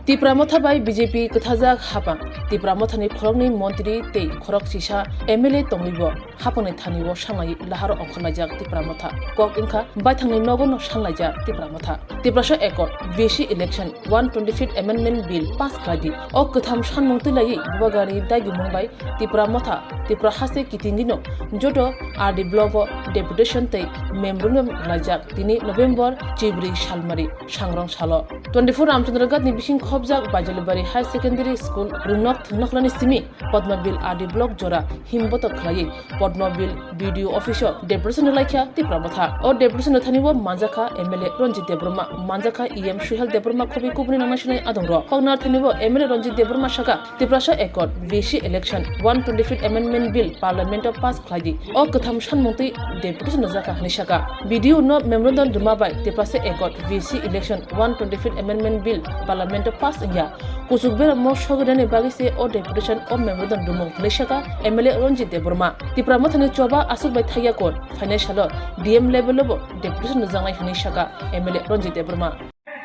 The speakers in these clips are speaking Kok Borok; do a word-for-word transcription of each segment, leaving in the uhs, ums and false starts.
Tipra Motha bai B J P kwthajak hapang. Tipra Mothani khoroknwi montri tei khorok chisa M L A tongwibo hapangni thanio sanglai laharo ongkhorlaijak Tipra Motha. Kok wngkha baithangni nogo no sanlaijak Tipra Motha. Tiprasa Accord, V C election, one twenty-fifth Amendment Bill pass khlaidi. O kwtham sanmung twilaiwi Bubagrani daigimung bai Tipra Motha, Tipra haste kitingino joto R D block o deputation tei memorandum laijak tini November chibri salmari sangrong salo. Twenty-four Ramchandra Ghat ni bising khobjak Baijalibari High Secondary School rwngnok thwngnoklani simi Padma Bill R D block jora himbotok khlaiwi Padma Bill B D O office o deputation rwlaikha Tipra Motha. O deputation rwthani o manjakha M L A Ranjit Debbarma, manjakha E M Suhel Debbarma khobwi kubuni nangnasinai adongrok. Koknar thani o M L A Ranjit Debbarma saka Tiprasa Accord, V C election, one twenty-fifth Amendment Bill Parliament o pass khlaidi. O kwtham sanmung twi deputation rwjakha hwnwi saka. B D O no memorandum rwma bai Tiprasa Accord, V C election, one twenty-fifth Amendment Bill Parliament o pass wngya. Kuchuk beramo sogwirani bagwi se o deputation o memorandum rwmung hwnwi saka M L A Ranjit Debbarma. Tipra Mothani choba aswk bai thaiya kon, phainai salo D M level o bo deputation rwjaknai hwnwi saka M L A Ranjit Debbarma.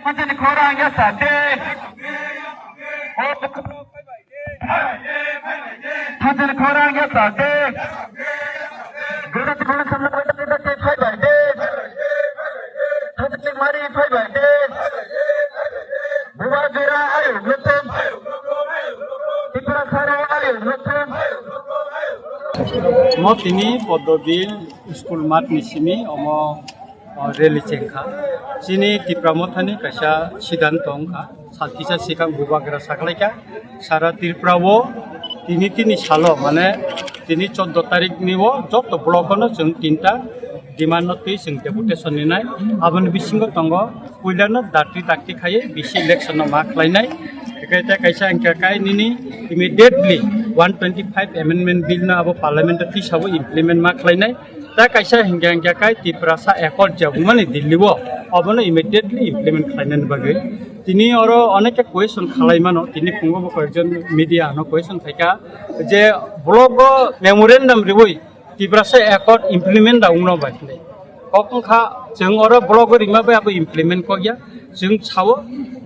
Hajani khorang ya sate. Hajani khorang ya sate. Guru tukul samla bai bai bai bai bai. Hajani mari bai bai bai. Buwa jera ayo lutum. Tipra sara ayo lutum. Mo tini Poddo Bill school mat ni simi omo o rally chengkha. Chini Tipra Mothani kaisa siddhanto wngkha, sal kisa sikang Bubagra saklaikha, sara Tripura o tini tini salo, mane tini choddo tarik ni o joto block no chwng tinta demand no twi chwng deputation ninai. Aboni bisingo tongo puilano dakti dakti khaiwi V C election no ma khlainai. Ekai ta kaisa hwnkha kai nini immediately one twenty-five amendment bill no abo parliament o tisa o implement ma khlainai. Ta kaisa hingka hingka kai Tiprasa Accord je wngmani Delhi o, obono immediately implement khlainani bagwi. Tini oro oneke question khalai mano, tini phungo bo koyekjon media no question khaika je block o memorandum riwi Tiprasa Accord implement da wngno bai hinwi. Kok wngkha chwng oro block o rima bai abo implement kokya. Chwng sao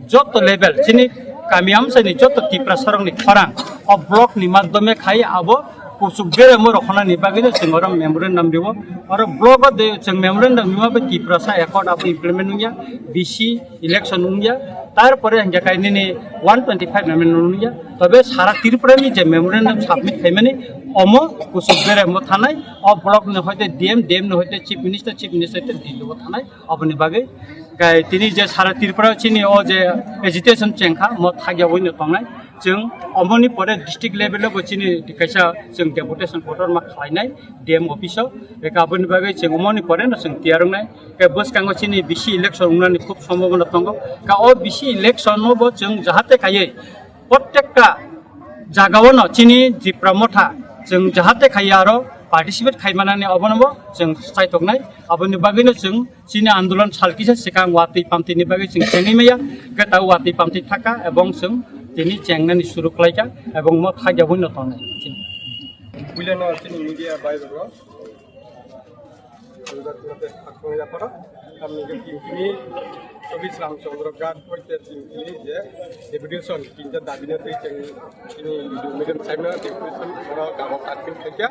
joto level chini kami amchaini joto Tiprasa rokni khorang o block ni madhyome khai abo kuchuk beremo rokhonani bagwino chwng oro memorandum riwo. Oro block o de chwng memorandum rima bai Tiprasa Accord abo implement wngya, V C election wngya, tarpore hingke kainini one twenty-five memorandum wngya. Tobe sara Tripura ni je memorandum submit khaimani omo kuchuk beremo thanai o block ni hoite D M, D M ni hoite Chief Minister, Chief Minister hoite Delhi o thanai. Oboni bagwi kai tini je sara Tripura chini o je agitation chengkha mo thagya wino tongnai. Chwng omoni pore district level o bo chini kaisa chwng deputation kotor ma khlainai D M office o. Eka aboni bagwi chwng omoni pore no chwng tiyar wngnai. Ke bwskango chini V C election wngnani khub sombhabona tongo. Ka o V C election o bo chwng jahate khaiwi prottekta jagao no chini Tipra Motha chwng jahate khaiwi aro participate khaimanani obono bo chwng chaitoknai. Aboni bagwino chwng chini andolon sal kisa swkang watwi pamtwini bagwi chwng chengwi maya, hwnkhe tabuk watwi pamtwi thaka ebong chwng tini chengnani suru khlaika ebong mo thakya buino tongnai. Puilano chini media bai rok. Tamni tini Chobis Ramchandra Ghat hoite tini je deputation tinta dabi no tei chwng tini medium saimano deputation oro gabok admin khaikha.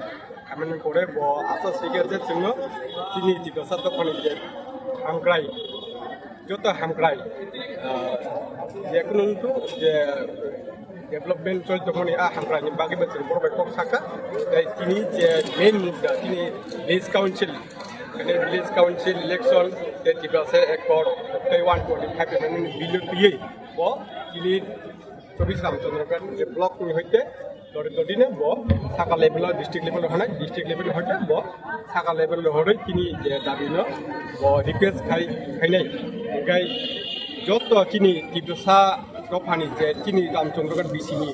Amoni pore bo asa sige je chwngno tini Tiprasa dophani je hamkrai, joto hamkrai, ah, je kunu tu je development choli tongmani a hamkrai ni bagwi bo chwng borok bai kok saka. Tei tini je main mudda tini village council, tini village council election, tei Tiprasa Accord, tei one twenty-five amendment bill twiwi bo tini Chobis Ramchandra Ghat je block ni hoite dori dori no bo saka level o district level o hanai, district level o hoite bo saka level o horoi tini je dabi no bo request khai khainai. Hingkai joto chini Tiprasa dophani je chini Ramchandra Ghat V C ni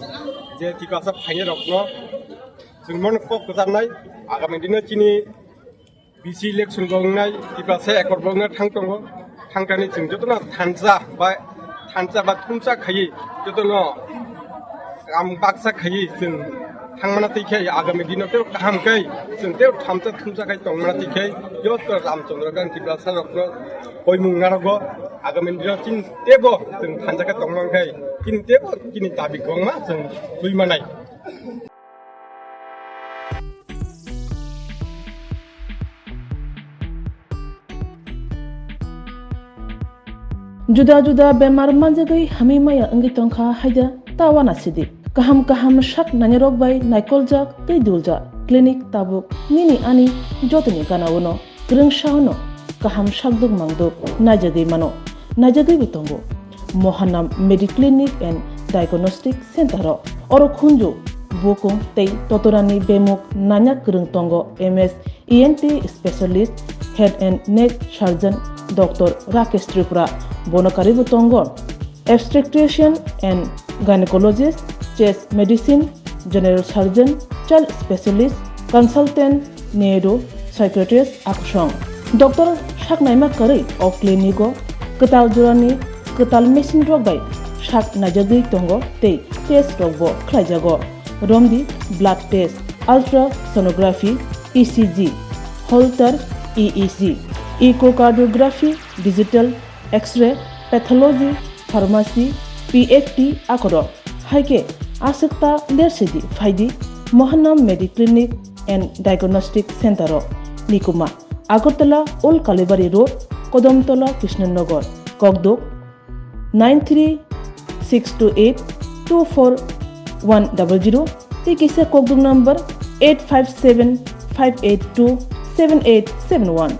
je Tiprasa phainai rok no chwng mano kok kwcharnai agami dino chini V C election bo wngnai, Tiprasa Accord bo wngna thang tongo. Thangkani chwng jotono thansa ba, thansa ba thumsa khaiwi jotono ram baksa khaiwi chwng thangmana twi khe agami dino tei kaham khe chwng tei thansa thumsa khai tongmana twi khe joto Ramchandra Ghat Tiprasa rokno koimung narogo. Agami dino chini teibo chwng thansa khe tongmang khe Chini teibo chini dabi kwbangma chwng twi manai. Juda juda bemar manjagwi hamwi maya wngwi tongkha haida ta uanasidi. Kaham kaham sak nainarok bai naikoljak tei duljak clinic tabuk nini ani jotoni gana-o no kwrwngsa-o no kaham sakduk mangduk naijagwi mano, naijagwibo tongo. Mohanam Mediclinic and Diagnostic Center-o oro khunju, bukung tei totorani bemuk nanya kwrwng tongo M S E N T specialist, head and neck surgeon Doctor Rakesh Tripura, bono karwibo tongo obstetrician and gynecologist, chest medicine, general surgeon, child specialist, consultant, neuro, psychiatrist, akusong. Doctor sak naima kwrwi o clinic-o kwtal jorani kwtal machine rok bai sak naijagwi tongo tei test rokbo khlaijago. Romdi blood test, ultrasonography, E C G, Holter E E G, echocardiography, digital X-ray, pathology, pharmacy, P F T akorok. Hai khe aswk ta lersidi phaidi Mohanam Mediclinic and Diagnostic Center-o, Nikuma, Agartala Old Kalibari Road, Kodomtola, Krishnanagar, Kokduk, nine three six two eight two four one double zero, tei kisa kokduk number eight five seven five eight two seven eight seven one.